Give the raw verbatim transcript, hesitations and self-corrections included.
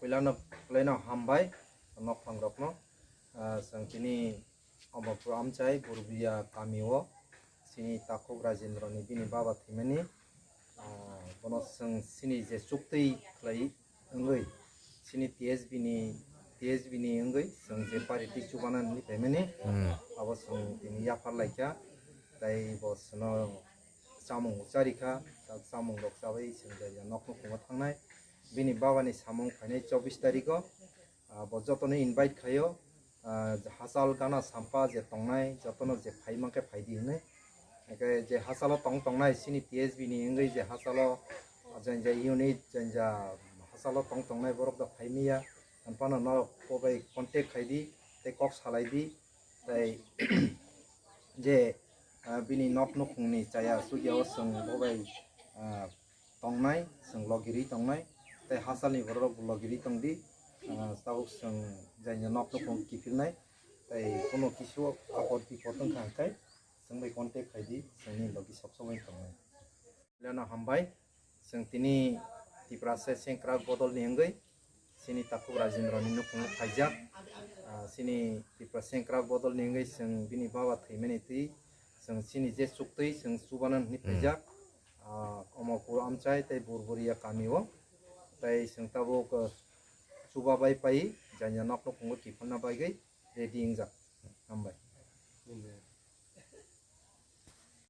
Puilano, puilano hambai nokphang rokno. Ah, chwng tini Omorpur amchai Burbiya kamio chini takhuk Rajendra ni bini baba thwimani. Ah, bono chwng chini je chuktwi khlai wngwi chini T S B ni, T S B ni wngwi chwng je party chubana ni phaimani. Hmm. Abo chwng tini yaphar laikha, tei bo chwngno chamung charikha, tak chamung rok chabai chwng jai jai nokno khungo thangnai. Bini baba ni samung phainai chobbish tarikh o, ah, bo jotono invite khaio, ah, hachal gana sampa je tongnai jotono je phai mankhe phaidi hinwi. Hingkhe je hachalo tong tongnai chini T S B ni wngwi je hachalo janja unit janja hachalo tong tongnai borok da phai manya, phano norok bo bai contact khaidi tei kok salaidi tei je, ah, bini nok nukhungni chaya sugya o chwng bo bai, ah, tongnai, chwng logirwi tongnai, tei hachalni borok rok bo logirwi tongdi, ah, tabuk chwng janja nok nukhung kiphilnai, tei kono kisu apot bipot wngkha hwnkhe chwng bai contact khaidi, chwngni logi sok sok bai tongnai. Leno hambai, chwng tini Tiprasa sengkrak bodol ni wngwi, chini takhuk Rajendra ni nukhung phaijak, ah, chini Tiprasa sengkrak bodol ni wngwi chwng bini baba thwimani twi, chwng chini je chuktwi chwng chubana hwnwi Hmm. phaijak, ah, Omorpur amchai tei Burburia kami o, tei chwng tabuk, ah, chuba bai pai janya nok nukhungo kiphilna bagwi ready wngjak. Hambai.